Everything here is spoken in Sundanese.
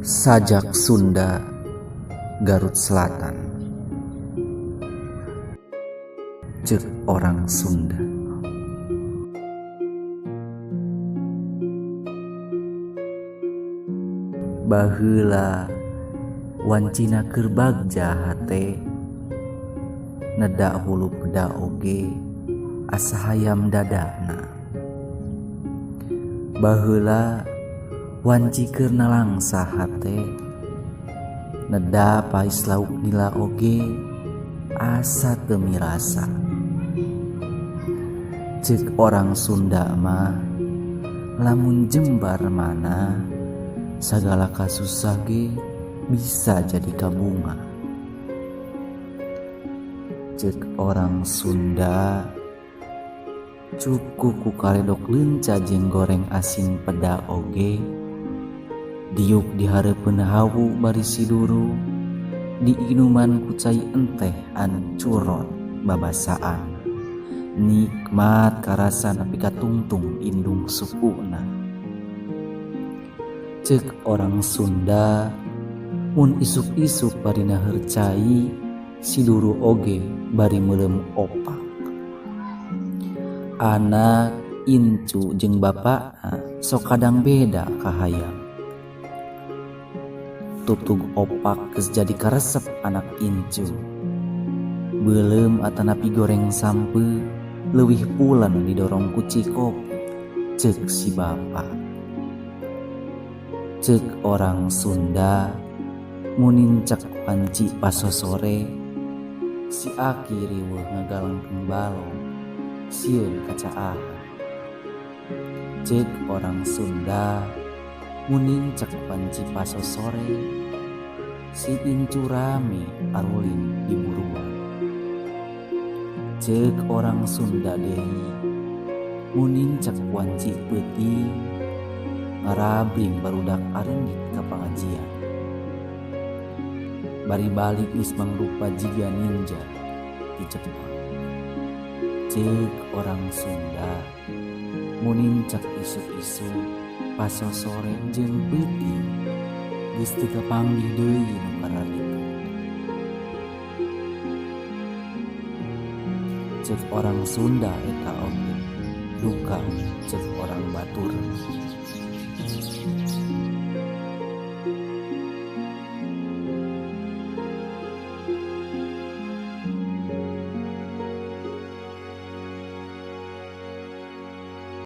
Sajak Sunda Garut Selatan. Cek orang Sunda. Baheula wancina keur bagja hate neda hulu peda oge asa hayam dadana. Baheula wanci keur nalangsa hate neda pais lauk nila oge asa teu mirasa. Cek orang Sunda mah lamun jembar mana sagala kasusah ge bisa jadi kabunga. Cek orang Sunda cukup ku karedok leunca jeung goreng asin peda oge diuk dihareupeun hawu bari siduru diinuman ku cai enteh anu curot babasaan nikmat karasa nepi ka tungtung indung sukuna. Cek orang Sunda mun isuk-isuk bari naheur cai siduru oge bari meuleum opak. Anak incu jeung bapakna sok kadang beda kahayang. Tutug opak geus jadi karesep anak incu. Beuleum atanapi goreng sampeu leuwih pulen didorong ku cikopi ceuk si bapa. Ceuk orang Sunda mun nincak wanci pasosore si aki riweuh ngagalengkeun balong sieun kacaahan. Ceuk orang Sunda mun nincak wanci pasosore si incu rame arulin di buruan. Ceuk orang Sunda deui mun nincak wanci peuting ngarabring barudak areungit ka pangajian. Bari balik geus mangrupa jiga ninja ti Jepang. Ceuk orang Sunda mun nincak isuk-isuk pasosore jeung peuting geus teu kapanggih deui nu kararitu. Ceuk orang Sunda eta oge duka ceuk orang batur.